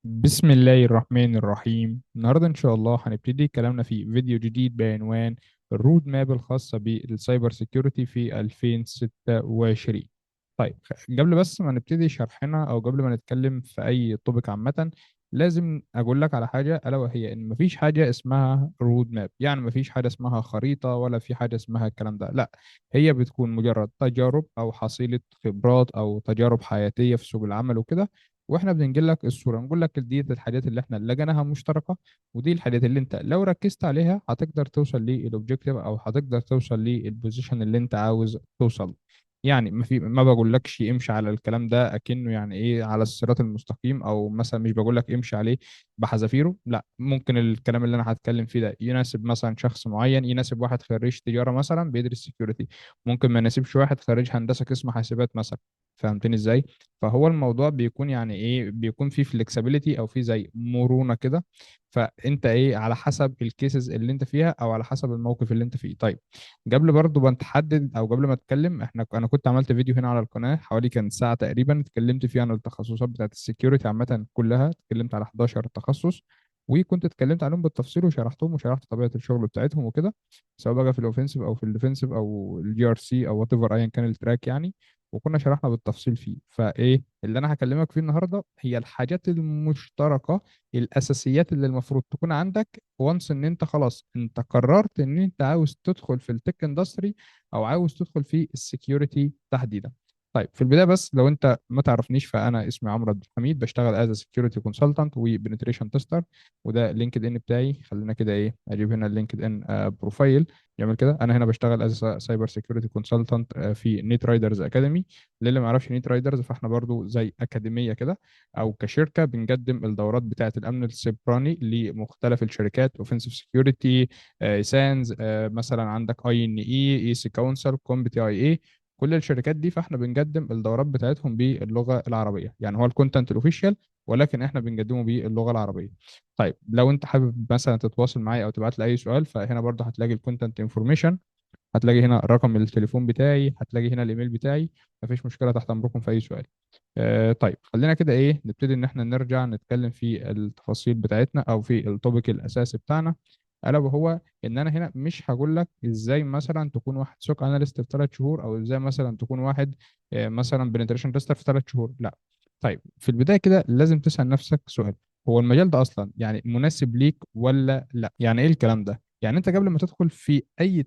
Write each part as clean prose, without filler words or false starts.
بسم الله الرحمن الرحيم. النهارده ان شاء الله هنبتدي كلامنا في فيديو جديد بعنوان ال road map الخاصة بال cyber security في 2026. طيب، قبل بس ما نبتدي شرحنا او قبل ما نتكلم في اي topic عامة، لازم اقول لك على حاجة، الا وهي ان مفيش حاجة اسمها road map. يعني مفيش حاجة اسمها خريطة ولا في حاجة اسمها الكلام ده، لا، هي بتكون مجرد تجارب او حصيلة خبرات او تجارب حياتية في سوق العمل وكده، واحنا بننقل لك الصورة، نقول لك دي الحاجات اللي احنا لقيناها مشتركة، ودي الحاجات اللي انت لو ركزت عليها هتقدر توصل لل objective او هتقدر توصل لل position اللي انت عاوز توصل. يعني ما بقولكش امشي على الكلام ده اكنه يعني ايه على الصراط المستقيم، او مثلا مش بقولك امشي عليه بحذافيره، لا، ممكن الكلام اللي انا هتكلم فيه ده يناسب مثلا شخص معين، يناسب واحد خريج تجارة مثلا بيدرس security، ممكن ما يناسبش واحد خريج هندسة قسم حاسبات مثلا. فهمتني ازاي؟ فهو الموضوع بيكون يعني ايه، بيكون فيه flexibility او فيه زي مرونة كده، فانت ايه على حسب ال cases اللي انت فيها او على حسب الموقف اللي انت فيه. طيب، قبل برضو ما نتحدد او قبل ما اتكلم، انا كنت عملت فيديو هنا على القناة حوالي كان ساعة تقريبا، اتكلمت فيه عن التخصصات بتاعت ال security عامة كلها، اتكلمت على 11 تخصص، وكنت اتكلمت عليهم بالتفصيل وشرحتهم وشرحت طبيعة الشغل بتاعتهم وكده، سواء بقى في ال offensive او في ال defensive او ال GRC او whatever ايا كان ال track يعني، وكنا شرحنا بالتفصيل فيه. فايه اللي انا هكلمك فيه النهارده هي الحاجات المشتركة، الاساسيات اللي المفروض تكون عندك once ان انت خلاص انت قررت ان انت عاوز تدخل في ال tech industry او عاوز تدخل في ال security تحديدا. طيب، في البداية بس لو انت ما تعرفنيش، فانا اسمي عمرو عبد الحميد، بشتغل as security consultant و penetration tester، وده LinkedIn بتاعي. خلينا كده ايه اجيب هنا ال LinkedIn profile يعمل كده. انا هنا بشتغل as cyber security consultant في نيت رايدرز academy. للي ما يعرفش نيت رايدرز، فاحنا برضو زي اكاديمية كده او كشركة بنقدم الدورات بتاعه الامن السيبراني لمختلف الشركات، offensive security، SANS، مثلا عندك اي ان اي، اي سي كونسل، كومبي تي اي اي، كل الشركات دي فاحنا بنقدم الدورات بتاعتهم باللغة العربية. يعني هو ال content ال official ولكن احنا بنقدمه باللغة العربية. طيب، لو انت حابب مثلا تتواصل معايا او تبعت لي اي سؤال، فهنا برضه هتلاقي ال contact information، هتلاقي هنا رقم التليفون بتاعي، هتلاقي هنا الايميل بتاعي، مفيش مشكلة، تحت امركم في اي سؤال. طيب، خلينا كده ايه نبتدي ان احنا نرجع نتكلم في التفاصيل بتاعتنا او في ال topic الاساسي بتاعنا، الا وهو ان انا هنا مش هقول لك ازاي مثلا تكون واحد SOC analyst في 3 شهور، او ازاي مثلا تكون واحد مثلا penetration tester في 3 شهور، لا. طيب، في البداية كده لازم تسال نفسك سؤال، هو المجال ده اصلا يعني مناسب ليك ولا لا؟ يعني ايه الكلام ده؟ يعني انت قبل ما تدخل في اي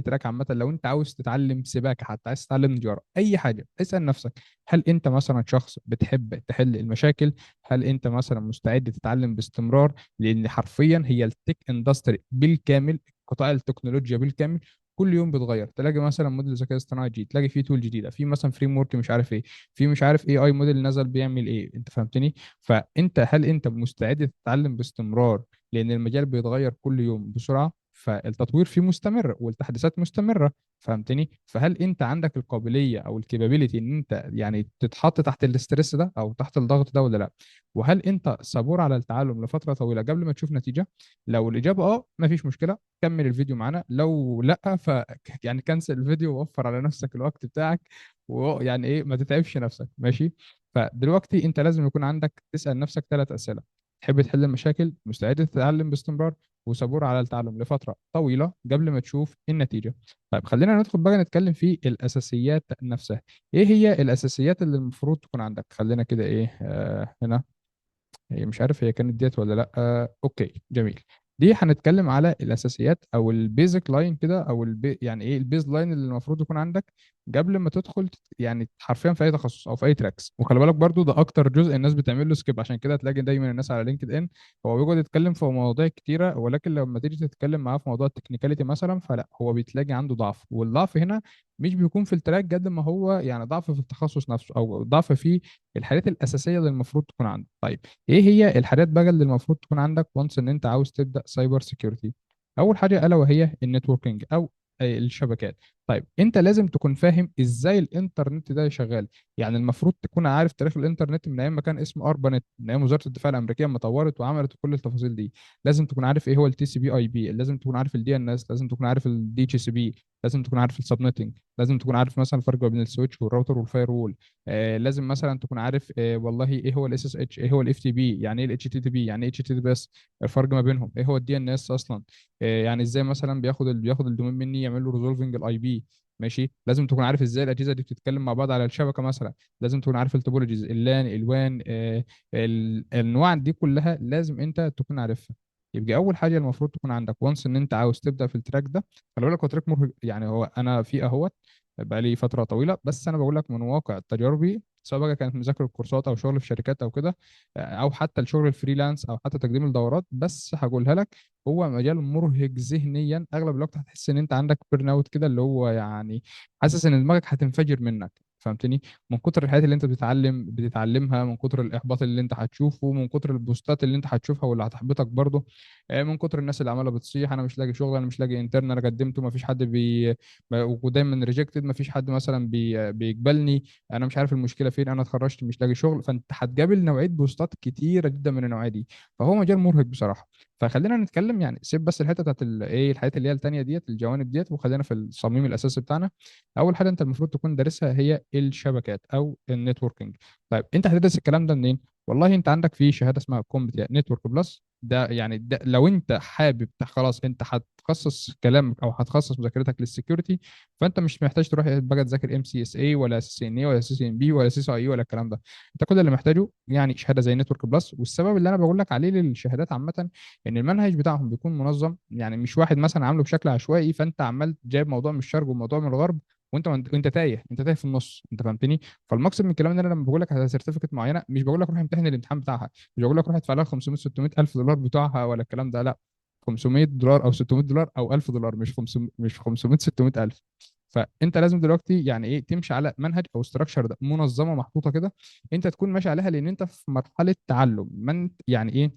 track عامة، لو انت عاوز تتعلم سباكه، حتى عايز تتعلم نجاره، اي حاجة، اسال نفسك هل انت مثلا شخص بتحب تحل المشاكل؟ هل انت مثلا مستعد تتعلم باستمرار؟ لان حرفيا هي ال tech industry بالكامل، قطاع التكنولوجيا بالكامل كل يوم بيتغير. تلاقي مثلا موديل ذكاء اصطناعي جديد، تلاقي فيه tool جديدة، في مثلا framework مش عارف ايه، في مش عارف ايه اي موديل نزل بيعمل ايه، انت فهمتني؟ فانت هل انت مستعد تتعلم باستمرار؟ لان المجال بيتغير كل يوم بسرعة، فالتطوير فيه مستمر والتحديثات مستمرة، فهمتني؟ فهل انت عندك القابلية او ال capability ان انت يعني تتحط تحت ال stress ده او تحت الضغط ده ولا لا؟ وهل انت صبور على التعلم لفترة طويلة قبل ما تشوف نتيجة؟ لو الاجابة اه، مفيش مشكلة، كمل الفيديو معانا. لو لا، ف يعني cancel الفيديو ووفر على نفسك الوقت بتاعك، ويعني ايه ما تتعبش نفسك، ماشي؟ فدلوقتي انت لازم يكون عندك تسأل نفسك 3 اسئلة: تحب تحل المشاكل، مستعد تتعلم باستمرار، وصبور على التعلم لفترة طويلة قبل ما تشوف النتيجة. طيب، خلينا ندخل بقى نتكلم في الأساسيات نفسها. إيه هي الأساسيات اللي المفروض تكون عندك؟ خلينا كده إيه هنا، هي مش عارف هي كانت ديت ولا لأ. okay، جميل. دي هنتكلم على الأساسيات أو ال basic line كده، أو يعني إيه ال base line اللي المفروض يكون عندك قبل ما تدخل يعني حرفيا في أي تخصص أو في أي tracks. وخلي بالك برضو ده أكتر جزء الناس بتعمل له skip، عشان كده تلاقي دايما الناس على LinkedIn هو بيقعد يتكلم في مواضيع كتيرة، ولكن لما تيجي تتكلم معاه في موضوع ال technicality مثلا، فلا، هو بتلاقي عنده ضعف. والضعف هنا مش بيكون في ال track قد ما هو يعني ضعف في التخصص نفسه، أو ضعف في الحاجات الأساسية اللي المفروض تكون عنده. طيب، ايه هي الحاجات بقى اللي المفروض تكون عندك once ان انت عاوز تبدا cyber security؟ اول حاجة الا وهي ال networking او الشبكات. طيب انت لازم تكون فاهم ازاي الانترنت ده شغال. يعني المفروض تكون عارف تاريخ الانترنت من ايام ما كان اسمه ARPANET، من ايام وزارة الدفاع الامريكية ما طورت وعملت كل التفاصيل دي. لازم تكون عارف ايه هو التي سي بي اي بي، لازم تكون عارف الدي ان اس، لازم تكون عارف الدي اتش سي بي، لازم تكون عارف ال subnetting، لازم تكون عارف مثلا الفرق بين السويتش والراوتر والفاير وول. لازم مثلا تكون عارف والله ايه هو الاس اس اتش، ايه هو الاف تي بي، يعني ايه الاتش تي تي بي، يعني ايه اتش تي تي بي اس، الفرق ما بينهم، ايه هو ال DNS اصلا، يعني ازاي مثلا بياخد ال domain مني يعمل له resolving ال IP. ماشي، لازم تكون عارف ازاي الاجهزة دي بتتكلم مع بعض على الشبكة مثلا. لازم تكون عارف التوبولوجيز، اللان، الوان، الانواع دي كلها لازم انت تكون عارفها. يبقى اول حاجة المفروض تكون عندك once ان انت عاوز تبدا في ال track ده. خلي بالك هو track مرهق، يعني هو انا في اهوت بقى لي فترة طويله، بس انا بقول لك من واقع تجاربي، سواء بقى كانت مذاكرة الكورسات او شغل في شركات او كده، او حتى الشغل ال freelance او حتى تقديم الدورات، بس هقولها لك، هو مجال مرهق ذهنيا. اغلب الوقت هتحس ان انت عندك burn out كده، اللي هو يعني حاسس ان دماغك هتنفجر منك، فهمتني؟ من كتر الحاجات اللي انت بتتعلمها، من كتر الاحباط اللي انت هتشوفه، من كتر البوستات اللي انت هتشوفها واللي هتحبطك برضه، من كتر الناس اللي عماله بتصيح انا مش لاقي شغل، انا مش لاقي intern، انا قدمته ما فيش حد ودايما rejected، ما فيش حد مثلا بيقبلني، انا مش عارف المشكلة فين، انا اتخرجت مش لاقي شغل. فانت هتقابل نوعية بوستات كتيرة جدا من النوعية دي. فهو مجال مرهق بصراحه. فخلينا نتكلم، يعني سيب بس الحتة بتاعت ايه الحاجات اللي هي التانية ديت، الجوانب ديت، وخلينا في الصميم الاساسي بتاعنا. اول حاجة انت المفروض تكون دارسها هي الشبكات او ال networking. طيب انت هتدرس الكلام ده منين؟ والله انت عندك في شهادة اسمها CompTIA Network Plus. ده يعني ده لو انت حابب خلاص انت هتخصص كلامك او هتخصص مذاكرتك لل security، فانت مش محتاج تروح بقى تذاكر ام سي اس اي ولا سي سي ان اي ولا سي سي ان بي ولا سي سي اي ولا الكلام ده. انت كل اللي محتاجه يعني شهادة زي Network Plus. والسبب اللي انا بقول لك عليه للشهادات عامه، ان المنهج بتاعهم بيكون منظم، يعني مش واحد مثلا عامله بشكل عشوائي، فانت عمال جايب موضوع من الشرق وموضوع من الغرب، وانت وانت تايه، انت تايه في النص، انت فهمتني؟ فالمقصد من الكلام ان انا لما بقول لك على certificate معينه، مش بقول لك روح امتحن الامتحان بتاعها، مش بقول لك روح ادفع لها 500 600 الف دولار بتوعها ولا الكلام ده، لا. 500 دولار او 600 دولار او 1000 دولار، مش 500، مش 500 600 الف. فانت لازم دلوقتي يعني ايه تمشي على منهج او structure ده، منظمة محطوطة كده، انت تكون ماشي عليها، لان انت في مرحلة تعلم من يعني ايه،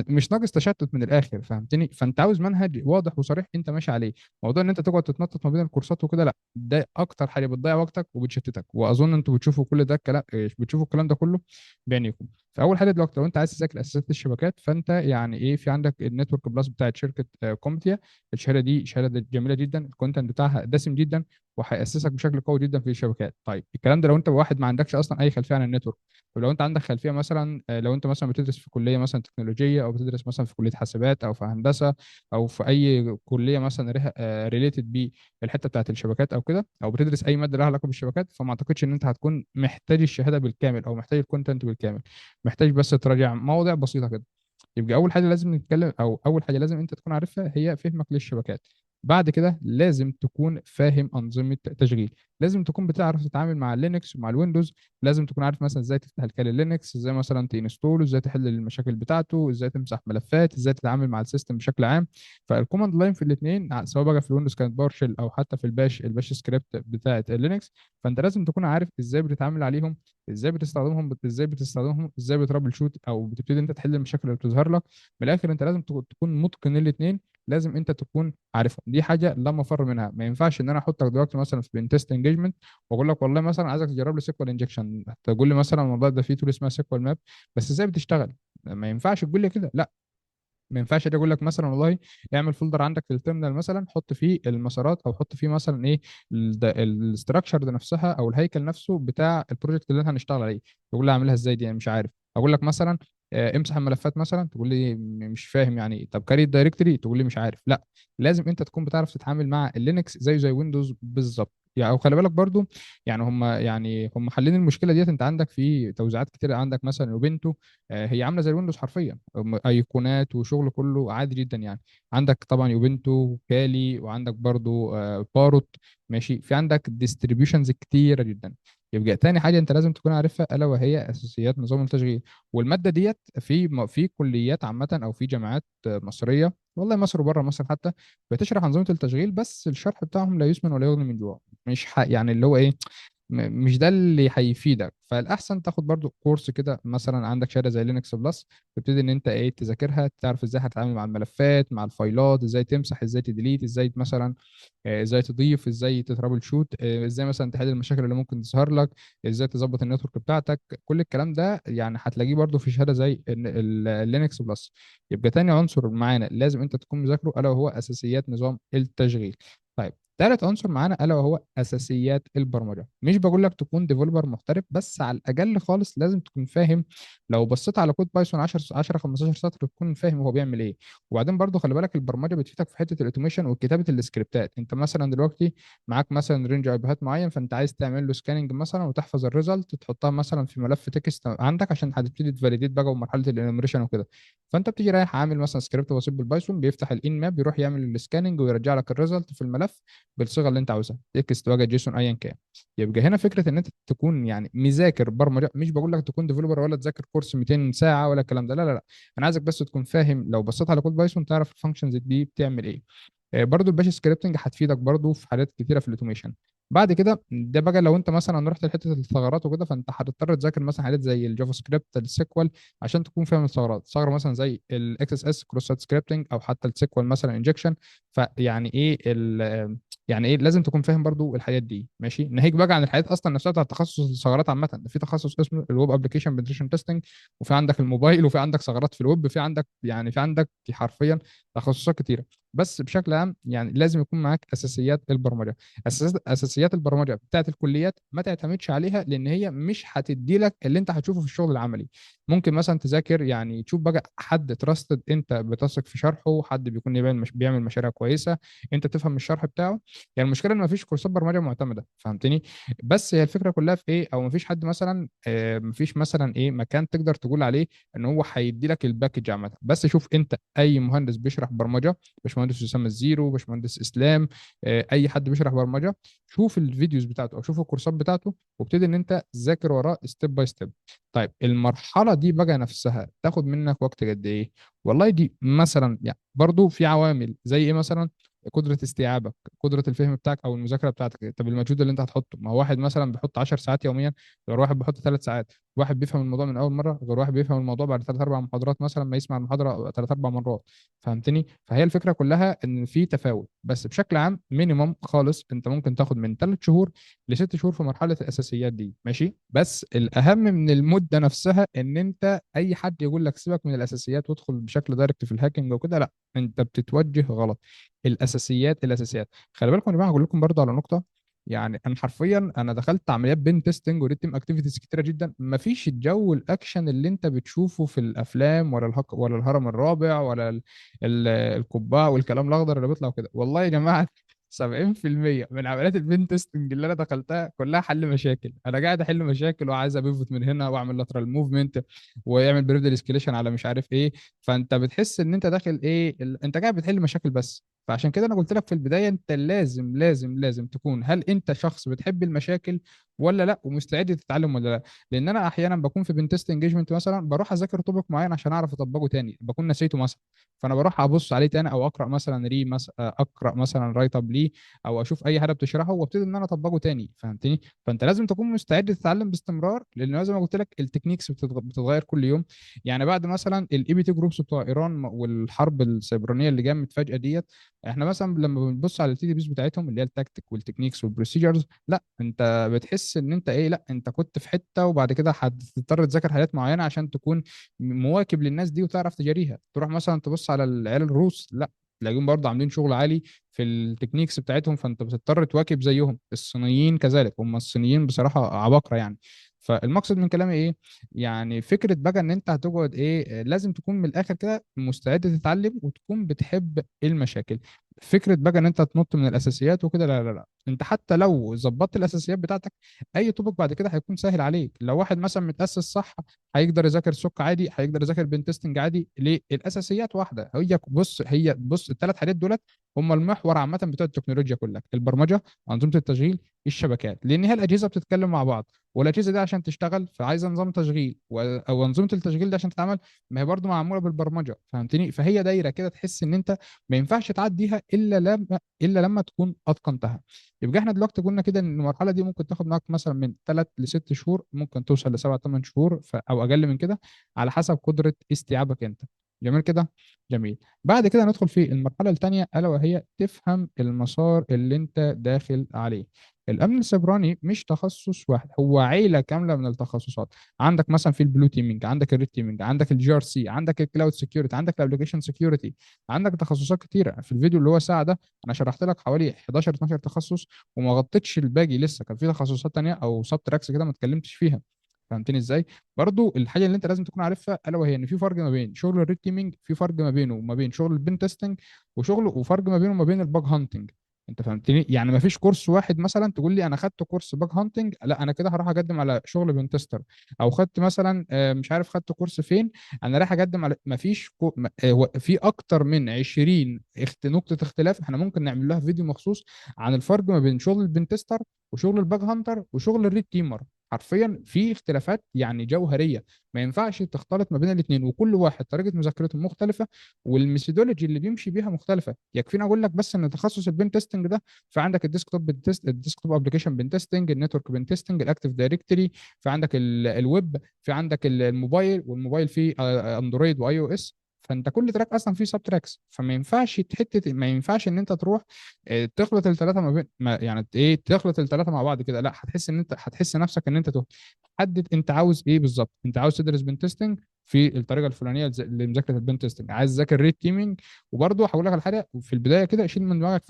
مش ناقص تشتت من الاخر، فهمتني؟ فانت عاوز منهج واضح وصريح انت ماشي عليه. موضوع ان انت تقعد تتنطط ما بين الكورسات وكده، لا، ده اكتر حاجة بتضيع وقتك وبتشتتك. واظن انتوا بتشوفوا كل ده الكلام، بتشوفوا الكلام ده كله بعينيكم. فاول حاجة دلوقتي لو انت عايز تذاكر اساسيات الشبكات، فانت يعني ايه، في عندك ال Network Plus بتاعت شركة CompTIA. الشهادة دي شهادة جميلة جدا، ال content بتاعها دسم جدا، وهيأسسك بشكل قوي جدا في الشبكات. طيب الكلام ده لو انت واحد ما عندكش اصلا اي خلفية عن ال network. طب لو انت عندك خلفية مثلا، لو انت مثلا بتدرس في كليه مثلا تكنولوجيه، او بتدرس مثلا في كليه حاسبات، او في هندسه، او في اي كليه مثلا related بالحتة بتاعت الشبكات او كده، او بتدرس اي مادة لها علاقة بالشبكات، فما اعتقدش ان انت هتكون محتاج الشهادة بالكامل او محتاج ال content بالكامل، محتاج بس تراجع مواضيع بسيطة كده. يبقى اول حاجة لازم نتكلم، او اول حاجة لازم انت تكون عارفها، هي فهمك للشبكات. بعد كده لازم تكون فاهم انظمة تشغيل، لازم تكون بتعرف تتعامل مع ال Linux ومع ال Windows، لازم تكون عارف مثلا ازاي تفتح الكالي Linux، ازاي مثلا ت install ه، ازاي تحل المشاكل بتاعته، ازاي تمسح ملفات، ازاي تتعامل مع ال system بشكل عام. فال command line في الاثنين، سواء بقى في ال Windows كانت PowerShell، او حتى في الباش، الباش سكريبت بتاعه ال Linux، فانت لازم تكون عارف ازاي بتتعامل عليهم، ازاي بتستخدمهم، ازاي بت troubleshoot، او بتبتدي انت تحل المشاكل اللي بتظهر لك. من الاخر انت لازم تكون متقن الاثنين، لازم انت تكون عارفهم. دي حاجة لا مفر منها. ما ينفعش ان انا احطك دلوقتي مثلا في pentest engagement واقول لك والله مثلا عايزك تجرب لي SQL injection، تقول لي مثلا والله ده في tool اسمها SQL Map، بس ازاي بتشتغل؟ ما ينفعش تقول لي كده، لا. ما ينفعش اجي اقول لك مثلا والله اعمل folder عندك في ال terminal مثلا، حط فيه المسارات، او حط فيه مثلا ايه ال structure ده نفسها، او الهيكل نفسه بتاع ال project اللي احنا هنشتغل عليه. تقول لي اعملها ازاي دي، انا مش عارف. اقول لك مثلا امسح الملفات مثلا، تقول لي مش فاهم يعني ايه. طب create directory، تقول لي مش عارف. لا، لازم انت تكون بتعرف تتعامل مع ال Linux زيه زي Windows بالظبط يعني. او خلي بالك برضو، يعني هم، يعني هم حلين المشكلة ديت. انت عندك في توزيعات كتير، عندك مثلا Ubuntu، هي عامله زي ال Windows حرفيا، ايقونات وشغل كله عادي جدا يعني. عندك طبعا Ubuntu Kali، وعندك برضو Parrot، ماشي. في عندك distributions كتيرة جدا. يبقى تاني حاجة انت لازم تكون عارفها الا وهي اساسيات نظام التشغيل. والمادة ديت في كليات عامة او في جامعات مصريه، والله مصر وبره مصر حتى، بتشرح انظمة التشغيل، بس الشرح بتاعهم لا يسمن ولا يغني من جوع. مش حق يعني اللي هو ايه، مش ده اللي هيفيدك. فالاحسن تاخد برضو course كده، مثلا عندك شهادة زي Linux Plus، تبتدي ان انت ايه تذاكرها، تعرف ازاي هتتعامل مع الملفات، مع الفايلات، ازاي تمسح، ازاي ت delete، ازاي مثلا ازاي تضيف، ازاي ت troubleshoot، ازاي مثلا تحل المشاكل اللي ممكن تظهر لك، ازاي تظبط ال network بتاعتك. كل الكلام ده يعني هتلاقيه برضو في شهادة زي ال Linux Plus. يبقى تاني عنصر معانا لازم انت تكون مذاكرة الا وهو اساسيات نظام التشغيل. طيب تالت عنصر معانا الا وهو اساسيات البرمجة. مش بقول لك تكون developer محترف، بس على الاقل خالص لازم تكون فاهم. لو بصيت على code Python 10 15 سطر تكون فاهم هو بيعمل ايه. وبعدين برضو خلي بالك البرمجة بتفيدك في حتة ال automation وكتابه السكريبتات. انت مثلا دلوقتي معاك مثلا range IP هات معين، فانت عايز تعمل له scanning مثلا وتحفظ ال result تحطها مثلا في ملف text عندك، عشان هتبتدي ت validate بقى ومرحلة ال enumeration وكده. فانت بتيجي رايح عامل مثلا سكريبت بسيط بال Python بيفتح ال Nmap، يروح يعمل ال scanning ويرجع لك ال result في الملف بالصيغه اللي انت عاوزها، text بقى JSON ايا كان. يبقى هنا فكرة ان انت تكون يعني مذاكر برمجة، مش بقول لك تكون developer ولا تذاكر course 200 ساعة ولا الكلام ده، لا لا لا، انا عايزك بس تكون فاهم لو بصيت على code Python تعرف ال functions دي بتعمل ايه. برضو ال bash scripting هتفيدك برضو في حاجات كتيرة في ال automation. بعد كده ده بقى لو انت مثلا رحت لحته الثغرات وكده، فانت هتضطر تذاكر مثلا حاجات زي ال JavaScript، ال SQL، عشان تكون فاهم الثغرات. ثغره مثلا زي الاكس اس اس كروس سايت سكريبتنج، او حتى ال SQL مثلا injection. فيعني ايه يعني ايه لازم تكون فاهم برضو الحاجات دي، ماشي. ناهيك بقى عن الحاجات اصلا نفسها بتاعت تخصص الثغرات عامة. ده في تخصص اسمه الويب ابلكيشن بنتريشن تيستنج، وفي عندك الموبايل، وفي عندك ثغرات في الويب، في عندك يعني في عندك حرفيا تخصصات كتيرة. بس بشكل عام يعني لازم يكون معاك اساسيات البرمجة. اساسيات البرمجة بتاعت الكليات ما تعتمدش عليها، لان هي مش هتدي لك اللي انت هتشوفه في الشغل العملي. ممكن مثلا تذاكر يعني تشوف بقى حد trusted انت بتثق في شرحه، حد بيكون بيعمل مشاريع كويسة انت تفهم الشرح بتاعه. يعني المشكلة ان مفيش كورسات برمجة معتمدة، فهمتني؟ بس هي الفكرة كلها في ايه، او مفيش حد مثلا مفيش مثلا ايه مكان تقدر تقول عليه ان هو هيدي لك ال package عامة. بس شوف انت اي مهندس بيشرح برمجة، باشمهندس اسامة الزيرو، باشمهندس اسلام، اي حد بيشرح برمجة شوف ال videos بتاعته او شوف الكورسات بتاعته، وابتدي ان انت ذاكر وراه step by step. طيب المرحلة دي بقى نفسها تاخد منك وقت قد ايه؟ والله دي مثلا يعني برضو في عوامل زي ايه مثلا، قدره استيعابك، قدره الفهم بتاعك او المذاكرة بتاعتك. طب المجهود اللي انت هتحطه، ما هو واحد مثلا بيحط 10 ساعات يوميا غير واحد بيحط 3 ساعات، واحد بيفهم الموضوع من اول مرة غير واحد بيفهم الموضوع بعد 3 4 محاضرات، مثلا ما يسمع المحاضرة 3 4 مرات، فهمتني؟ فهي الفكرة كلها ان في تفاوت، بس بشكل عام minimum خالص انت ممكن تاخد من 3 شهور ل6 شهور في مرحلة الاساسيات دي، ماشي. بس الاهم من المدة نفسها ان انت اي حد يقول لك سيبك من الاساسيات وادخل بشكل direct في ال hacking وكده، لا، انت بتتوجه غلط. الاساسيات خلي بالكم يا جماعة، هقول لكم برضه على نقطة. يعني انا حرفيا انا دخلت عمليات pen testing و red team activities كتيرة جدا، مفيش الجو الاكشن اللي انت بتشوفه في الافلام، ولا الهك ولا الهرم الرابع، ولا القبعة والكلام الاخضر اللي بيطلع كده. والله يا جماعة 70% من عمليات ال pen testing اللي انا دخلتها كلها حل مشاكل. انا قاعد احل مشاكل وعايز ا pivot من هنا واعمل lateral movement ويعمل privilege escalation على مش عارف ايه. فانت بتحس ان انت داخل ايه، انت قاعد بتحل مشاكل بس. فعشان كده انا قلت لك في البداية انت لازم لازم لازم تكون، هل انت شخص بتحب المشاكل ولا لا، ومستعد تتعلم ولا لا. لان انا احيانا بكون في pen test engagement مثلا، بروح اذاكر topic معين عشان اعرف اطبقه تاني، بكون نسيته مثلا، فانا بروح ابص عليه تاني، او اقرا مثلا ري مثلا، اقرا مثلا write up ليه، او اشوف اي حاجة بتشرحه وابتدي ان انا اطبقه تاني، فهمتني؟ فانت لازم تكون مستعد تتعلم باستمرار، لان زي ما قلت لك ال techniques بتتغير كل يوم. يعني بعد مثلا ال APT groups بتوع ايران والحرب السيبرانيه اللي جت فجاة ديت، احنا مثلا لما بنبص على ال TTPs بتاعتهم اللي هي التكتيك وال techniques وال procedures، لا انت بتحس ان انت ايه، لا انت كنت في حتة وبعد كده هتضطر تذاكر حاجات معينة عشان تكون مواكب للناس دي وتعرف تجاريها. تروح مثلا تبص على العيال الروس، لا تلاقيهم برضه عاملين شغل عالي في ال techniques بتاعتهم، فانت بتضطر تواكب زيهم. الصينيين كذلك، هم الصينيين بصراحة عباقره يعني. فالمقصد من كلامي ايه، يعني فكرة بقى ان انت هتقعد ايه، لازم تكون من الاخر كده مستعد تتعلم وتكون بتحب المشاكل. فكرة بقى ان انت تنط من الاساسيات وكده، لا لا لا، انت حتى لو ظبطت الاساسيات بتاعتك اي topic بعد كده هيكون سهل عليك. لو واحد مثلا متاسس صح هيقدر يذاكر SOC عادي، هيقدر يذاكر pen testing عادي، ليه؟ الاساسيات واحدة. هي بص، هي بص، الثلاث حاجات دولت هم المحور عامة بتوع التكنولوجيا كلها، البرمجة، انظمة التشغيل، الشبكات، لان هي الاجهزة بتتكلم مع بعض، والاجهزة دي عشان تشتغل فعايزه نظام تشغيل، او انظمة التشغيل دي عشان تتعمل ما هي برضو معمولة بالبرمجة، فهمتني؟ فهي دايرة كده، تحس ان انت ما ينفعش تعديها الا لما تكون اتقنتها. يبقى احنا دلوقتي قلنا كده ان المرحلة دي ممكن تاخد معاك مثلا من 3 ل 6 شهور، ممكن توصل ل 7 8 شهور او اقل من كده على حسب قدره استيعابك انت. جميل كده؟ جميل. بعد كده ندخل في المرحلة الثانيه، الا وهي تفهم المسار اللي انت داخل عليه. الامن السيبراني مش تخصص واحد، هو عيله كاملة من التخصصات. عندك مثلا في ال blue teaming، عندك ال red teaming، عندك ال GRC، عندك ال cloud security، عندك ال application security، عندك تخصصات كتيرة. في الفيديو اللي هو ساعة ده انا شرحت لك حوالي 11 12 تخصص وما غطيتش الباقي، لسه كان في تخصصات تانية او sub tracks كده ما اتكلمتش فيها. فهمتني ازاي؟ برضو الحاجة اللي انت لازم تكون عارفها الا وهي ان في فرق ما بين شغل ال red teaming، في فرق ما بينه وما بين شغل ال pen testing، وشغل وفرق ما بينه وما بين ال bug hunting. انت فهمتني؟ يعني ما فيش كورس واحد مثلا تقول لي انا خدت كورس bug hunting، لا انا كده هروح اقدم على شغل pen tester، او خدت مثلا مش عارف خدت كورس فين انا رايح اقدم على، ما فيش هو في اكتر من 20 نقطة اختلاف، احنا ممكن نعمل لها فيديو مخصوص عن الفرق ما بين شغل ال pen tester وشغل ال bug hunter وشغل ال red teamer. حرفيا في اختلافات يعني جوهرية، ما ينفعش تختلط ما بين الاثنين، وكل واحد طريقه مذاكرته مختلفة وال methodology اللي بيمشي بيها مختلفة. يكفينا اقول لك بس ان تخصص ال pen testing ده، فعندك ال desktop pen test، ال desktop application pen testing، ال network pen testing، ال Active Directory، في عندك الويب، في عندك الموبايل، والموبايل فيه Android و iOS. فانت كل track اصلا فيه sub tracks، فما ينفعش حتة، ما ينفعش ان انت تروح تخلط الثلاثة ما بين ما يعني ايه، تخلط الثلاثة مع بعض كده، لا هتحس ان انت هتحس نفسك ان انت تهت. حدد انت عاوز ايه بالظبط. انت عاوز تدرس pen testing في الطريقة الفلانية لمذاكره ال pen testing، عايز تذاكر red teaming، وبرده هقول لك على حاجة في البداية كده، شيل من دماغك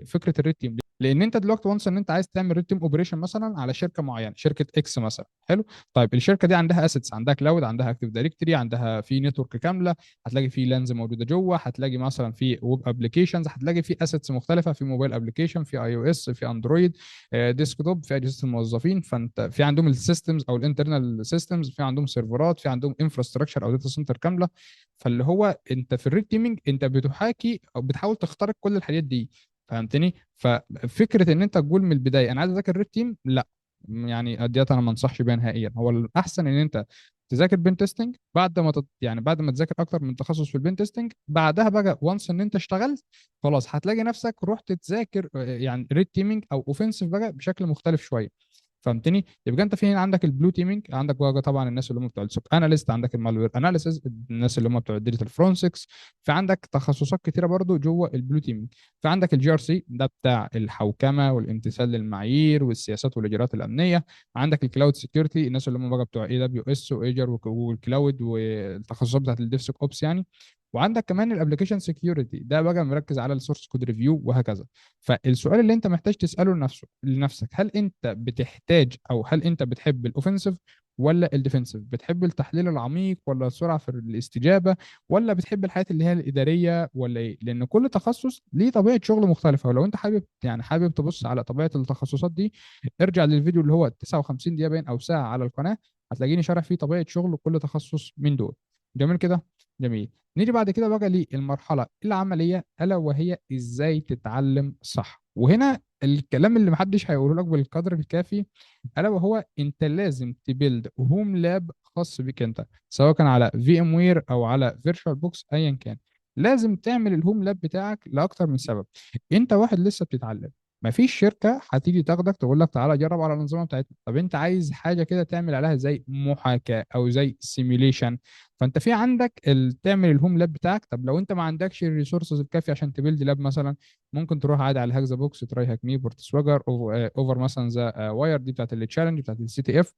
فكرة ال red team، لان انت دلوقتي once ان انت عايز تعمل red team operation مثلا على شركة معينة، شركة X مثلا، حلو. طيب الشركة دي عندها assets، عندها cloud، عندها Active Directory، عندها في network كاملة، هتلاقي في LANs موجودة جوه، هتلاقي مثلا في web applications، هتلاقي في assets مختلفة، في mobile application، في iOS، في Android، desktop، في اجهزة الموظفين. فانت في عندهم ال systems او ال internal systems، في عندهم سيرفرات، في عندهم infrastructure او data center كاملة. فاللي هو انت في ال red teaming انت بتحاكي او بتحاول تخترق كل الحاجات دي، فهمتني؟ ففكره ان انت تقول من البداية انا عايز اذاكر red team، لا يعني ديت انا ما انصحش بيها نهائيا. هو الاحسن ان انت تذاكر pen testing، بعد ما يعني بعد ما تذاكر اكتر من تخصص في ال pen testing، بعدها بقى once ان انت اشتغلت خلاص هتلاقي نفسك رحت تذاكر يعني red teaming او offensive بقى بشكل مختلف شوية، فهمتني؟ يبقى انت في هنا عندك ال blue teaming، عندك بقى طبعا الناس اللي هم بتوع ال SOC analyst، عندك ال malware analysis، الناس اللي هم بتوع ال digital forensics، في عندك تخصصات كتيرة برضو جوه ال blue teaming. في عندك ال GRC ده بتاع الحوكمة والامتثال للمعايير والسياسات والاجراءات الامنية، عندك ال cloud security الناس اللي هم بقى بتوع AWS و Azure و Google Cloud والتخصصات بتاعت ال DevSecOps يعني، وعندك كمان ال application security ده بقى مركز على ال source code review وهكذا. فالسؤال اللي انت محتاج تساله لنفسك، هل انت بتحتاج او هل انت بتحب ال offensive ولا ال defensive؟ بتحب التحليل العميق ولا السرعة في الاستجابة، ولا بتحب الحاجات اللي هي الادارية ولا ايه؟ لان كل تخصص ليه طبيعة شغل مختلفة. ولو انت حابب تبص على طبيعة التخصصات دي، ارجع للفيديو اللي هو 59 دقيقة باين او ساعة على القناة، هتلاقيني شارح فيه طبيعة شغل كل تخصص من دول. جميل كده؟ جميل. نيجي بعد كده بقى للمرحلة العملية، الا وهي ازاي تتعلم صح. وهنا الكلام اللي محدش هيقوله لك بالقدر الكافي، الا وهو انت لازم ت build home lab خاص بيك انت، سواء كان على VMware او على VirtualBox، ايا كان لازم تعمل ال home lab بتاعك لاكتر من سبب. انت واحد لسه بتتعلم، مفيش شركة هتيجي تاخدك تقول لك تعالى جرب على الانظمة بتاعتنا. طب انت عايز حاجة كده تعمل عليها زي محاكاة او زي simulation، فانت في عندك تعمل ال home lab بتاعك. طب لو انت ما عندكش ال resources الكافيه عشان ت build lab مثلا، ممكن تروح عادي على Hack The Box، TryHackMe، PortSwigger، Over مثلا The Wire دي بتاعت ال challenge بتاعت ال CTF.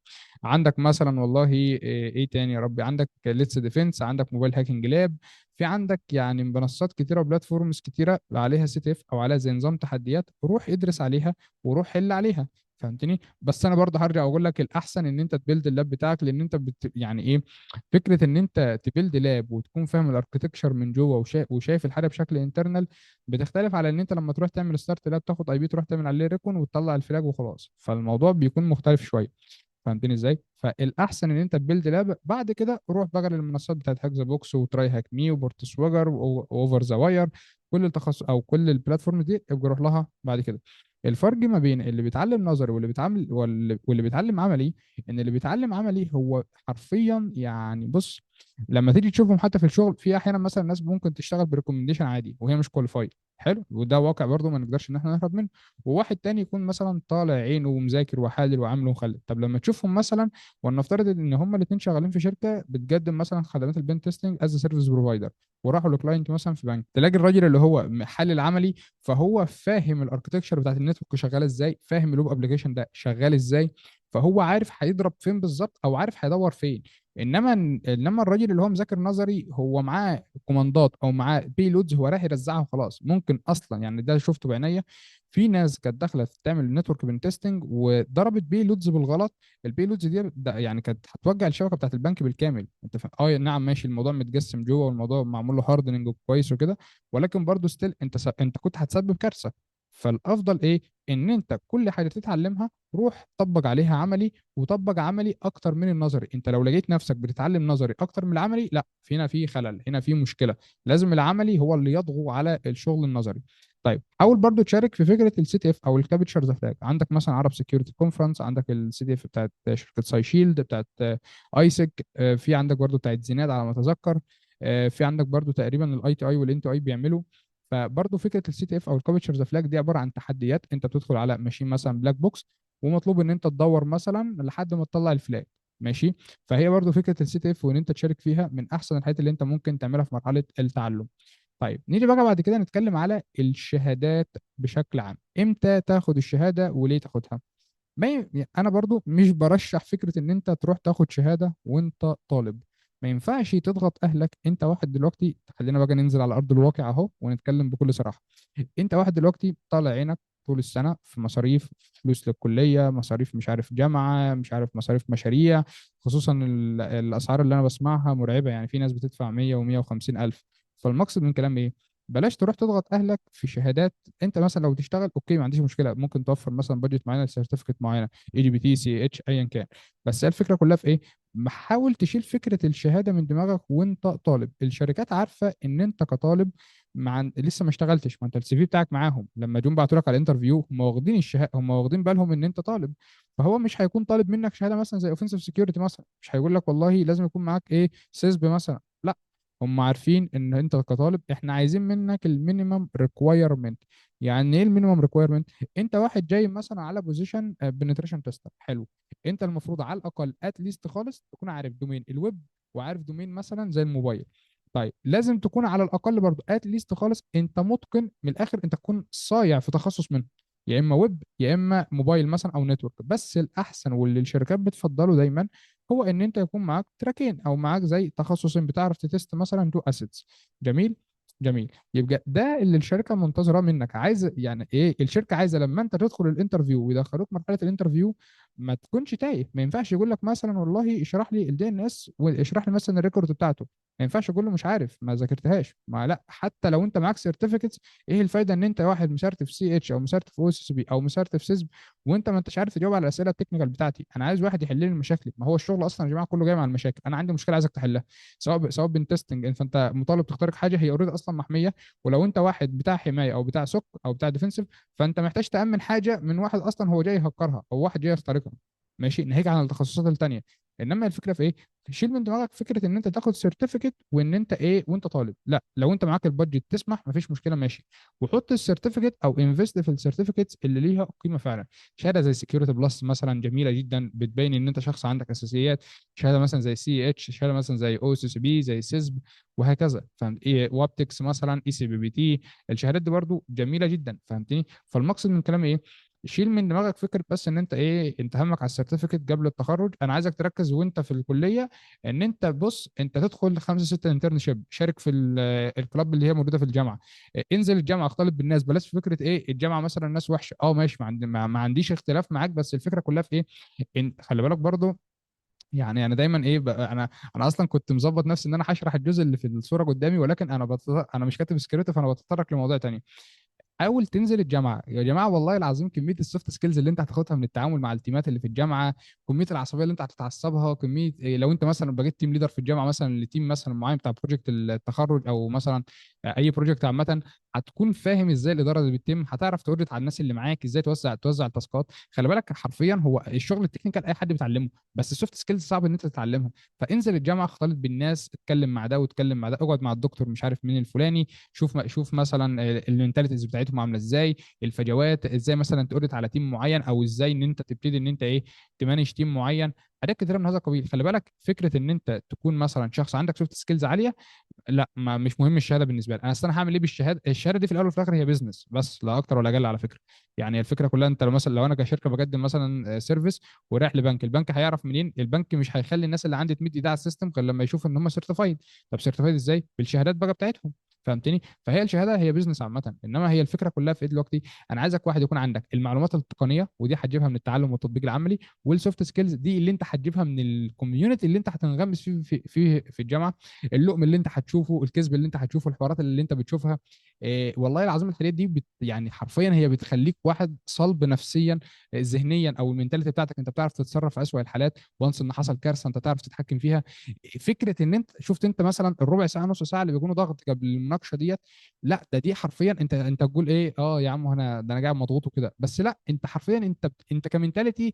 عندك مثلا والله ايه تاني يا ربي، عندك LetsDefend، عندك Mobile Hacking Lab، في عندك يعني منصات كتيرة و platforms كتيرة عليها CTF او عليها زي نظام تحديات، روح ادرس عليها وروح حل عليها، فهمتني؟ بس انا برضه هرجع واقول لك الاحسن ان انت ت build ال lab بتاعك، لان انت يعني ايه فكرة ان انت ت build lab وتكون فاهم ال architecture من جوه وشايف الحاجة بشكل internal، بتختلف على ان انت لما تروح تعمل start lab، تاخد IP تروح تعمل عليه recon وتطلع ال flag وخلاص، فالموضوع بيكون مختلف شوية، فهمتني ازاي؟ فالاحسن ان انت ت build lab، بعد كده روح بقى للمنصات بتاعت Hack The Box و TryHackMe و PortSwigger و OverTheWire، كل التخصص او كل ال platform دي ابقى روح لها بعد كده. الفرق ما بين اللي بيتعلم نظري واللي بيتعلم عملي، ان اللي بيتعلم عملي هو حرفيا يعني بص لما تيجي تشوفهم حتى في الشغل، في احيانا مثلا ناس ممكن تشتغل ب recommendation عادي وهي مش qualified، حلو، وده واقع برضو ما نقدرش ان احنا نهرب منه. وواحد تاني يكون مثلا طالع عينه ومذاكر وحالل وعامل ومخلل. طب لما تشوفهم مثلا، ولنفترض ان هما الاثنين شغالين في شركة بتقدم مثلا خدمات ال pen testing as service provider، وراحوا ل client مثلا في بنك، تلاقي الراجل اللي هو حلل عملي، فهو فاهم ال architecture بتاعت ال network شغالة ازاي، فاهم ال web application ده شغال ازاي، فهو عارف هيضرب فين بالظبط او عارف هيدور فين. انما الراجل اللي هو مذاكر نظري، هو معاه command ات او معاه payloads، هو رايح يرزعها وخلاص. ممكن اصلا يعني ده شفته بعينيا، في ناس كانت داخله تعمل network pen testing وضربت payloads بالغلط. ال payloads دي ده يعني كانت هتوجع الشبكة بتاعت البنك بالكامل. انت فاهم؟ اه نعم ماشي، الموضوع متجسم جوه والموضوع معمول له hardening كويس وكده، ولكن برضه still انت انت كنت هتسبب كارثة. فالافضل ايه؟ ان انت كل حاجة تتعلمها روح طبق عليها عملي، وطبق عملي اكتر من النظري. انت لو لقيت نفسك بتتعلم نظري اكتر من العملي، لا، في هنا في خلل، هنا في مشكله. لازم العملي هو اللي يطغو على الشغل النظري. طيب حاول برضو تشارك في فكرة ال CTF او الكابتشر ذا فلاج. عندك مثلا Arab Security Conference، عندك ال CTF بتاعت شركة ساي شيلد، بتاعت AIESEC، في عندك برضو بتاعت زيناد على ما اتذكر، في عندك برضو تقريبا ال ITI وال NTI بيعملوا. فبرضو فكرة ال CTF او ال capture the flag دي عبارة عن تحديات، انت بتدخل على machine مثلا black box، ومطلوب ان انت تدور مثلا لحد ما تطلع ال flag، ماشي. فهي برضو فكرة ال CTF وان انت تشارك فيها من احسن الحاجات اللي انت ممكن تعملها في مرحلة التعلم. طيب نيجي بقى بعد كده نتكلم على الشهادات بشكل عام، امتى تاخد الشهادة وليه تاخدها. انا برضو مش برشح فكرة ان انت تروح تاخد شهادة وانت طالب. ما ينفعش تضغط اهلك. انت واحد دلوقتي، خلينا بقى ننزل على ارض الواقع اهو ونتكلم بكل صراحة. انت واحد دلوقتي طالع عينك طول السنة في مصاريف، فلوس للكلية، مصاريف مش عارف جامعة، مش عارف مصاريف مشاريع، خصوصا الاسعار اللي انا بسمعها مرعبة، يعني في ناس بتدفع 100 و150 الف. فالمقصد من كلامي ايه؟ بلاش تروح تضغط اهلك في شهادات. انت مثلا لو تشتغل okay ما عنديش مشكلة، ممكن توفر مثلا budget معينة ل certificate معينة، اي جي بي تي، سي اتش، ايا كان. بس هي الفكرة كلها في ايه؟ حاول تشيل فكرة الشهادة من دماغك وانت طالب. الشركات عارفه ان انت كطالب لسه ما اشتغلتش، ما انت ال CV بتاعك معاهم، لما جم بعتوا لك على ال interview هم واخدين الشهاده، هم واخدين بالهم ان انت طالب. فهو مش هيكون طالب منك شهادة مثلا زي offensive security مثلا، مش هيقول لك والله لازم يكون معاك ايه CISSP مثلا، لا، هم عارفين ان انت كطالب احنا عايزين منك ال minimum requirement. يعني ايه ال minimum requirement؟ انت واحد جاي مثلا على position penetration tester، حلو، انت المفروض على الاقل at least خالص تكون عارف domain ال web، وعارف domain مثلا زي الموبايل. طيب لازم تكون على الاقل برضو at least خالص انت متقن، من الاخر انت تكون صايع في تخصص منه، يا اما ويب يا اما موبايل مثلا او network. بس الاحسن واللي الشركات بتفضله دايما هو ان انت يكون معاك track ين او معاك زي تخصصين بتعرف ت test مثلا two assets. جميل جميل. يبقى ده اللي الشركة منتظراه منك. عايز يعني ايه الشركة عايزه؟ لما انت تدخل ال interview ويدخلوك مرحلة ال interview ما تكونش تايه. ما ينفعش يقول لك مثلا والله اشرح لي ال DNS واشرح لي مثلا ال record بتاعته، ما ينفعش اقول له مش عارف ما ذاكرتهاش. ما لا، حتى لو انت معاك certificates، ايه الفايدة ان انت واحد مسرتف CEH او مسرتف OSCP او مسرتف CISSP وانت ما انتش عارف تجاوب على الاسئلة ال technical بتاعتي؟ انا عايز واحد يحل لي المشاكل. ما هو الشغل اصلا يا جماعة كله جاي مع المشاكل. انا عندي مشكلة عايزك تحلها، سواء pen testing، فانت مطالب تخترق حاجة هي already اصلا محميه، ولو انت واحد بتاع حماية او بتاع SOC او بتاع defensive، فانت محتاج تامن حاجة من واحد اصلا هو جاي يهكرها او واحد جاي يخترقها، ماشي، ناهيك عن التخصصات الثانية. انما الفكرة في ايه؟ شيل من دماغك فكرة ان انت تاخد certificate وان انت ايه وانت طالب. لا، لو انت معاك ال budget تسمح مفيش مشكلة ماشي، وحط ال certificate او invest في ال certificates اللي ليها قيمة فعلا. شهادة زي Security Plus مثلا جميلة جدا، بتبين ان انت شخص عندك اساسيات. شهادة مثلا زي CEH، شهادة مثلا زي OSCP، زي CISSP، وهكذا. فهمت ايه؟ وابتكس مثلا، اي سي بي بي تي، الشهادات دي برضو جميلة جدا. فهمتني؟ فالمقصد من كلامي ايه؟ شيل من دماغك فكرة بس ان انت ايه، انت همك على ال certificate قبل التخرج. انا عايزك تركز وانت في الكلية ان انت بص، انت تدخل 5 6 internship، شارك في ال club اللي هي موجودة في الجامعة، انزل الجامعة اختلط بالناس. بلاش فكرة ايه الجامعة مثلا الناس وحشة، اه ماشي، ما عنديش اختلاف معاك، بس الفكرة كلها في ايه؟ ان خلي بالك برضو، يعني انا دايما ايه بقى، انا اصلا كنت مظبط نفسي ان انا هشرح الجزء اللي في الصورة قدامي، ولكن انا مش كاتب سكريبت، فانا بتطرق لمواضيع تانية. حاول تنزل الجامعة يا جماعة، والله العظيم كمية ال soft skills اللي انت هتاخدها من التعامل مع ال team ات اللي في الجامعة، كمية العصبية اللي انت هتتعصبها، كمية إيه لو انت مثلا بقيت team leader في الجامعة مثلا ل team مثلا معين بتاع project التخرج، او مثلا اي project عامه، هتكون فاهم ازاي الادارة اللي بتتم، هتعرف ت audit على الناس اللي معاك، ازاي توزع ال task ات. خلي بالك حرفيا هو الشغل ال technical اي حد بيتعلمه، بس ال soft skills صعب ان انت تتعلمها. فانزل الجامعه، اختلط بالناس، اتكلم مع ده واتكلم مع ده، اقعد مع الدكتور مش عارف مين الفلاني، شوف مثلا ال mentalities بتاعتهم عامله ازاي، الفجوات ازاي، مثلا ت audit على team معين، او ازاي ان انت تبتدي ان انت ايه ت manage team معين، حاجات كتير من هذا القبيل. خلي بالك فكرة ان انت تكون مثلا شخص عندك soft skills عاليه، لا ما مش مهم الشهادة بالنسبة لي. انا اصل انا هعمل ايه بالشهاده؟ الشهادة دي في الاول وفي الاخر هي business بس، لا اكتر ولا اقل على فكره. يعني الفكرة كلها انت لو مثلا، لو انا كشركة بقدم مثلا service ورايح لبنك، البنك هيعرف منين؟ البنك مش هيخلي الناس اللي عندي تمد ايدها على ال system غير لما يشوف ان هم certified. طب certified ازاي؟ بالشهادات بقى بتاعتهم، فهمتني؟ فهي الشهادة هي business عامه، انما هي الفكرة كلها في ايه دلوقتي؟ انا عايزك واحد يكون عندك المعلومات التقنيه، ودي هتجيبها من التعلم والتطبيق العملي، وال soft skills دي اللي انت هتجيبها من ال community اللي انت هتنغمس فيه في الجامعه، اللقم اللي انت هتشوفه، الكذب اللي انت هتشوفه، الحوارات اللي انت بتشوفها. إيه والله العظيم الحاجات دي يعني حرفيا هي بتخليك واحد صلب نفسيا، ذهنيا، او ال mentality بتاعتك انت بتعرف تتصرف في اسوأ الحالات. وانس ان حصل كارثة انت تعرف تتحكم فيها. فكرة ان انت شفت انت مثلا الربع ساعة نص ساعة اللي بيكونوا ضغط قبل المناقشة ديت، لا ده دي حرفيا انت تقول ايه، يا عم انا ده انا قاعد مضغوط وكده، بس لا انت حرفيا انت ك mentality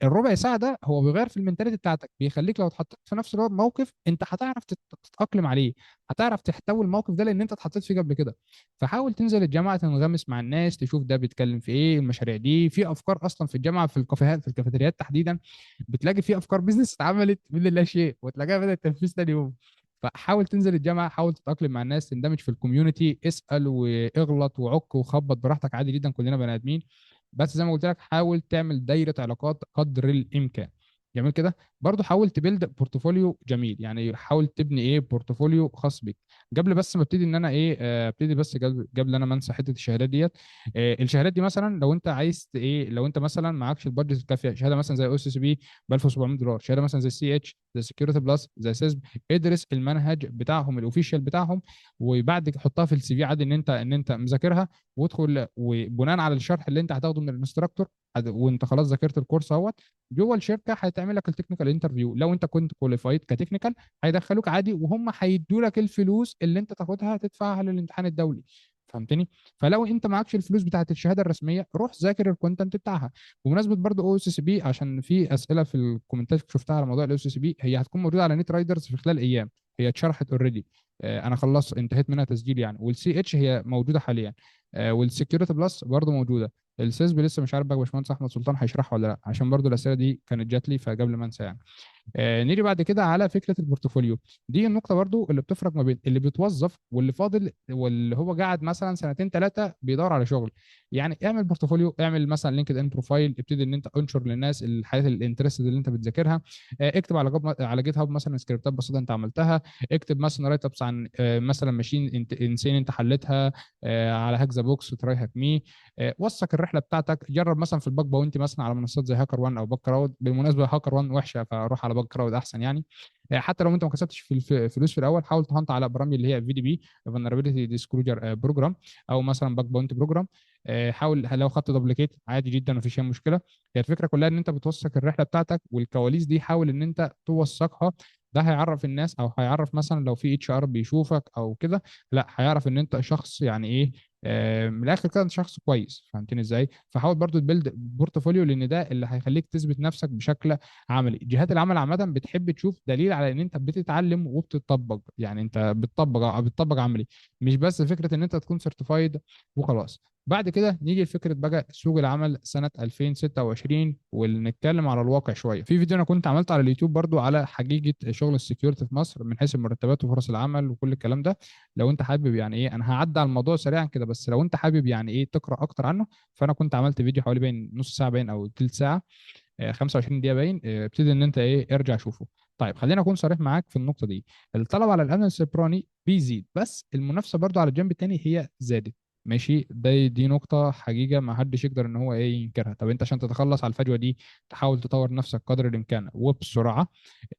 الربع ساعة ده هو بيغير في ال mentality بتاعتك، بيخليك لو اتحطيت في نفس الموقف انت هتعرف تتاقلم عليه، هتعرف تحتوي الموقف ده لان انت اتحطيت فيه قبل كده. فحاول تنزل الجامعه، تنغمس مع الناس، تشوف ده بيتكلم في ايه، المشاريع دي، في افكار اصلا في الجامعه، في الكافيهات، في الكافيتريات تحديدا بتلاقي في افكار business اتعملت من لا شيء وتلاقيها بدات تنفيذ تاني يوم. فحاول تنزل الجامعه، حاول تتاقلم مع الناس، تندمج في ال community، اسال واغلط وعك وخبط براحتك عادي جدا، كلنا بني ادمين. بس زي ما قلت لك حاول تعمل دايرة علاقات قدر الامكان. جميل كده. برضو حاول ت build portfolio جميل، يعني حاول تبني ايه portfolio خاص بيك. قبل بس ما ابتدي ان انا ايه، ابتدي بس قبل انا ما انسى حتة الشهادات ديت. الشهادات دي مثلا لو انت عايز ايه، لو انت مثلا معكش ال budget الكافيه، شهادة مثلا زي OSCP ب $1700، شهادة مثلا زي CEH، زي Security Plus، زي CISSP، ادرس المنهج بتاعهم ال official بتاعهم، وبعد كده حطها في ال CV عادي ان انت مذاكرها، وادخل وبناء على الشرح اللي انت هتاخده من ال instructor وانت خلاص ذاكرت ال course اهوت جوه الشركة، هيتعمل لك ال technical interview. لو انت كنت qualified ك technical هيدخلوك عادي، وهم هيدوا لك الفلوس اللي انت تاخدها تدفعها للامتحان الدولي، فهمتني؟ فلو انت معكش الفلوس بتاعت الشهادة الرسمية روح ذاكر ال content بتاعها. بمناسبة برضو OSCP، عشان في اسئلة في ال comment ات شفتها على موضوع ال OSCP، هي هتكون موجودة على NetRiders في خلال ايام، هي اتشرحت already، انا خلاص انتهيت منها تسجيل يعني. وال CEH هي موجودة حاليا، وال Security Plus برضو موجودة، ال CISSP لسه مش عارف بقى باشمهندس احمد سلطان هيشرحه ولا لا، عشان برضو الاسئلة دي كانت جات لي فقبل ما انسى يعني. نيجي بعد كده على فكرة ال portfolio. دي النقطة برضو اللي بتفرق ما بين اللي بيتوظف واللي فاضل واللي هو قاعد مثلا سنتين ثلاثة بيدور على شغل. يعني اعمل portfolio، اعمل مثلا LinkedIn profile، ابتدي ان انت انشر للناس الحاجات ال interest اللي انت بتذاكرها، اكتب على GitHub مثلا سكريبتات بسيطة انت عملتها، اكتب مثلا write ups عن، مثلا machine insane انت حلتها، على Hack The Box، TryHackMe، وثق الرحلة بتاعتك. جرب مثلا في ال bug bounty مثلا على منصات زي HackerOne او Bugcrowd. بالمناسبة HackerOne وحشة، فروح على Bugcrowd احسن يعني. حتى لو انت ما كسبتش في فلوس في الاول، حاول ت hunt على برامج اللي هي VDP vulnerability disclosure program، او مثلا bug bounty program. حاول لو خدت duplicate عادي جدا مفيش اي مشكلة. هي الفكرة كلها ان انت بتوثق الرحلة بتاعتك والكواليس دي، حاول ان انت توثقها. ده هيعرف الناس، او هيعرف مثلا لو في HR بيشوفك او كده، لا هيعرف ان انت شخص يعني ايه، من الاخر كده انت شخص كويس، فهمتني ازاي؟ فحاول برضو ت build portfolio، لان ده اللي هيخليك تثبت نفسك بشكل عملي. جهات العمل عامة بتحب تشوف دليل على ان انت بتتعلم وبتطبق، يعني انت بتطبق عملي، مش بس فكرة ان انت تكون certified وخلاص. بعد كده نيجي لفكرة بقى سوق العمل سنة 2026، ونتكلم على الواقع شوية. في فيديو انا كنت عملته على اليوتيوب برضو على حقيقة شغل ال security في مصر من حيث المرتبات وفرص العمل وكل الكلام ده. لو انت حابب يعني ايه، انا هعدي على الموضوع سريعا كده، بس لو انت حابب يعني ايه تقرا اكتر عنه، فانا كنت عملت فيديو حوالي باين نص ساعة باين او تلت ساعة، 25 دقيقة باين، ابتدي ان انت ايه ارجع شوفه. طيب خلينا اكون صريح معاك في النقطة دي، الطلب على الامن السيبراني بيزيد، بس المنافسة برضو على الجنب التاني هي زادت، ماشي. دي نقطة حقيقة ما حدش يقدر ان هو ايه ينكرها. طب انت عشان تتخلص على الفجوة دي تحاول تطور نفسك قدر الامكان وبسرعة،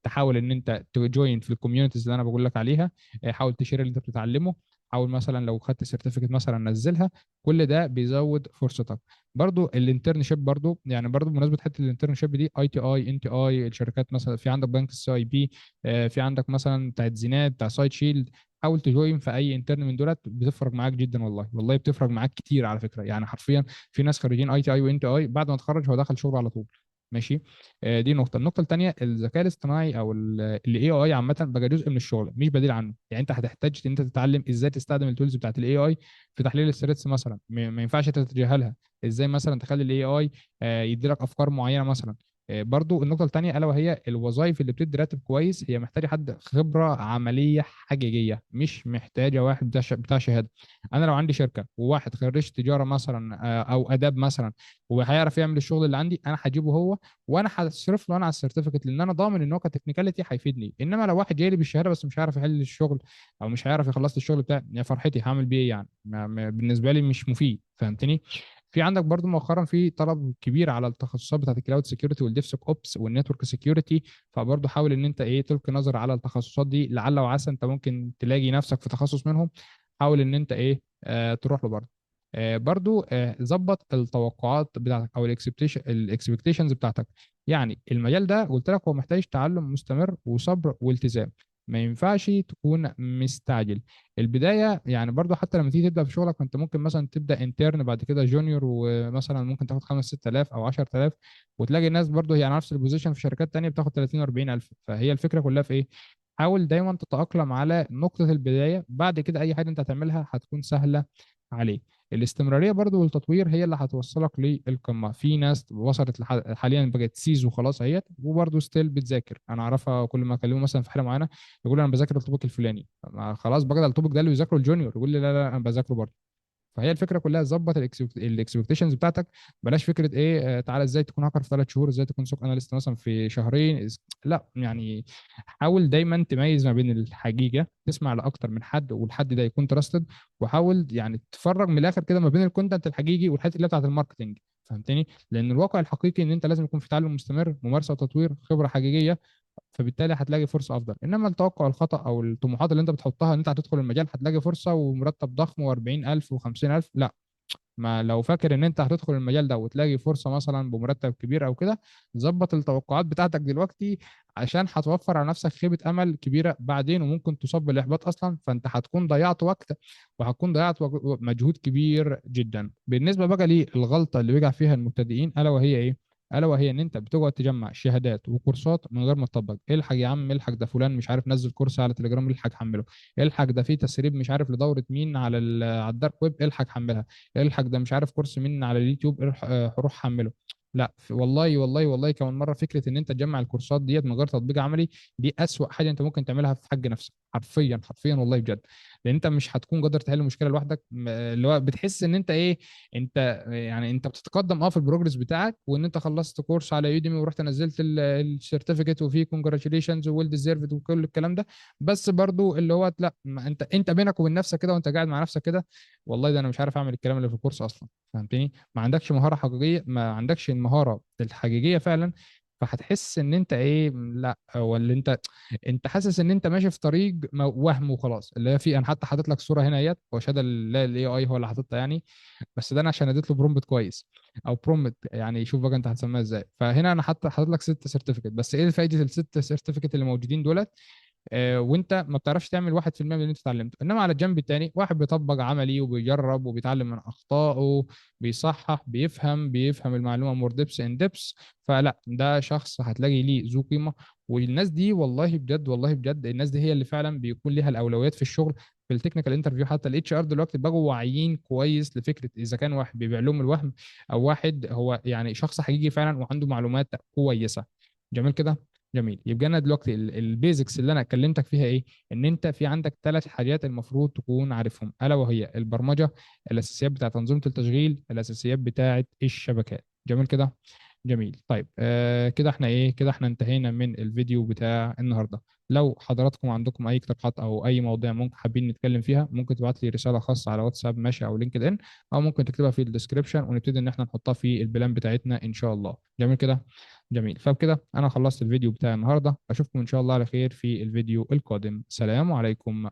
تحاول ان انت ت join في ال communities اللي انا بقول لك عليها، حاول ت share اللي انت بتتعلمه، حاول مثلا لو خدت certificate مثلا نزلها، كل ده بيزود فرصتك. برضو ال internship برضو، يعني برضو بمناسبة حتة ال internship دي، اي تي اي، ان تي اي، الشركات مثلا في عندك بنك ال CIB، في عندك مثلا بتاعت زينات، بتاع سايت شيلد، حاول ت join في اي intern من دولت، بتفرق معاك جدا والله، والله بتفرق معاك كتير على فكرة. يعني حرفيا في ناس خريجين اي تي اي وان تي اي بعد ما اتخرج هو دخل شغل على طول. ماشي، دي نقطة. النقطة الثانية، الذكاء الاصطناعي او ال AI عامة بقى جزء من الشغل مش بديل عنه. يعني انت هتحتاج ان انت تتعلم ازاي تستخدم ال tools بتاعت ال AI في تحليل ال threats مثلا، ما ينفعش تتجاهلها. ازاي مثلا تخلي ال AI يدي لك افكار معينة مثلا. برضو النقطة الثانية الا وهي الوظائف اللي بتدي راتب كويس هي محتاجه حد خبره عملية حقيقية، مش محتاجه واحد بتاع شهادة. انا لو عندي شركة وواحد خريج تجارة مثلا، او اداب مثلا، وهيعرف يعمل الشغل اللي عندي، انا هجيبه هو، وانا هصرف له انا على ال certificate، لان انا ضامن ان هو ك technicality هيفيدني. انما لو واحد جاي لي بالشهادة بس مش هيعرف يحل الشغل او مش هيعرف يخلص لي الشغل بتاعي، يا فرحتي هعمل بيه ايه يعني؟ بالنسبة لي مش مفيد، فهمتني؟ في عندك برضو مؤخرا في طلب كبير على التخصصات بتاعت الكلاود سكيورتي والديفسك اوبس والنتورك سكيورتي، فبرضو حاول ان انت ايه تلقي نظر على التخصصات دي، لعل وعسى انت ممكن تلاقي نفسك في تخصص منهم. حاول ان انت ايه، تروح له برضو. برضو ظبط التوقعات بتاعتك او ال expectations بتاعتك. يعني المجال ده قلت لك هو محتاج تعلم مستمر وصبر والتزام، ما ينفعش تكون مستعجل. البداية يعني برضو حتى لما تيجي تبدا في شغلك، انت ممكن مثلا تبدا intern بعد كده junior، ومثلا ممكن تاخد 5 6000 او 10000، وتلاقي الناس برضو هي على نفس ال position في شركات تانية بتاخد 30 و40 الف. فهي الفكرة كلها في ايه؟ حاول دايما تتاقلم على نقطة البداية، بعد كده اي حاجة انت هتعملها هتكون سهلة عليك. الاستمرارية برضو والتطوير هي اللي هتوصلك للقمه. في ناس وصلت حاليا بقت CISO وخلاص اهيت، وبرضو still بتذاكر. انا اعرفها كل ما اكلمه مثلا في حاجة معينة يقول انا بذاكر ال topic الفلاني، خلاص بقى ده ال topic ده اللي بيذاكره ال junior، يقول لي لا لا انا بذاكرة برضو. فهي الفكرة كلها ظبط ال expectations بتاعتك. بلاش فكرة ايه، تعالى ازاي تكون هاكر في 3 شهور، ازاي تكون SOC analyst مثلا في شهرين، لا، يعني حاول دايما تميز ما بين الحقيقة، تسمع لاكتر من حد والحد ده يكون trusted، وحاول تفرق من الاخر كده ما بين ال content الحقيقي والحتة اللي بتاعت ال marketing، فهمتني؟ لان الواقع الحقيقي ان انت لازم يكون في تعلم مستمر، ممارسة وتطوير، خبره حقيقية، فبالتالي هتلاقي فرصة افضل. انما التوقع الخطا او الطموحات اللي انت بتحطها ان انت هتدخل المجال هتلاقي فرصة ومرتب ضخم وأربعين ألف وخمسين ألف، لا. ما لو فاكر ان انت هتدخل المجال ده وتلاقي فرصة مثلا بمرتب كبير او كده، ظبط التوقعات بتاعتك دلوقتي عشان هتوفر على نفسك خيبه امل كبيرة بعدين، وممكن تصاب بالاحباط اصلا، فانت هتكون ضيعت وقت وهتكون ضيعت مجهود كبير جدا. بالنسبة بقى للغلطه اللي بيقع فيها المبتدئين، الا وهي ايه؟ الا وهي ان انت بتقعد تجمع شهادات وكورسات من غير ما تطبق. الحق يا عم، الحق ده فلان مش عارف نزل كورس على تليجرام، الحق حمله. الحق ده في تسريب مش عارف لدوره مين على ال dark web، الحق حملها. الحق ده مش عارف كورس مين على اليوتيوب، روح حمله. لا، والله والله والله كمان مرة، فكرة ان انت تجمع الكورسات ديت من غير تطبيق عملي دي اسوأ حاجة انت ممكن تعملها في حق نفسك، حرفيا حرفيا والله بجد. لان انت مش هتكون قادر تحل المشكلة لوحدك، اللي هو بتحس ان انت ايه، انت يعني انت بتتقدم في ال progress بتاعك، وان انت خلصت كورس على يوديمي ورحت نزلت ال certificate وفيه congratulations well deserved وكل الكلام ده، بس برضو اللي هو لا، ما انت بينك وبين نفسك كده وانت قاعد مع نفسك كده، والله ده انا مش عارف اعمل الكلام اللي في الكورس اصلا، فهمتني؟ ما عندكش مهارة حقيقية، ما عندكش المهارة الحقيقية فعلا، فهتحس ان انت ايه، لا هو اللي انت حاسس ان انت ماشي في طريق وهم وخلاص. اللي هي في انا حتى حاطط لك صوره هنا اهيت، هو شهادة ال AI هو اللي حاططها يعني، بس ده انا عشان اديت له prompt كويس او prompt، يعني شوف بقى انت هتسميها ازاي. فهنا انا حتى حاطط لك 6 certificate، بس ايه فايده الست certificate اللي موجودين دولت؟ وانت ما بتعرفش تعمل 1% من اللي انت اتعلمته. انما على الجنب التاني واحد بيطبق عملي وبيجرب وبيتعلم من اخطائه، بيصحح، بيفهم المعلومة more depth in depth، فلا ده شخص هتلاقي ليه ذو قيمة. والناس دي والله بجد، والله بجد الناس دي هي اللي فعلا بيكون ليها الاولويات في الشغل، في ال technical interview. حتى ال HR دلوقتي بقوا واعيين كويس لفكرة اذا كان واحد بيبيع لهم الوهم او واحد هو شخص حقيقي فعلا وعنده معلومات كويسة. جميل كده؟ جميل. يبقى انا دلوقتي ال basics اللي انا كلمتك فيها ايه؟ ان انت في عندك 3 حاجات المفروض تكون عارفهم، الا وهي البرمجة، الاساسيات بتاعه انظمة التشغيل، الاساسيات بتاعه الشبكات. جميل كده؟ جميل. كده احنا ايه؟ كده احنا انتهينا من الفيديو بتاع النهارده. لو حضراتكم عندكم اي اقتراحات او اي مواضيع ممكن حابين نتكلم فيها، ممكن تبعت لي رسالة خاصة على واتساب ماشي او لينكد ان، او ممكن تكتبها في ال description ونبتدي ان احنا نحطها في ال plan بتاعتنا ان شاء الله. جميل كده؟ جميل. فبكده انا خلصت الفيديو بتاع النهارده، اشوفكم ان شاء الله على خير في الفيديو القادم. سلام عليكم.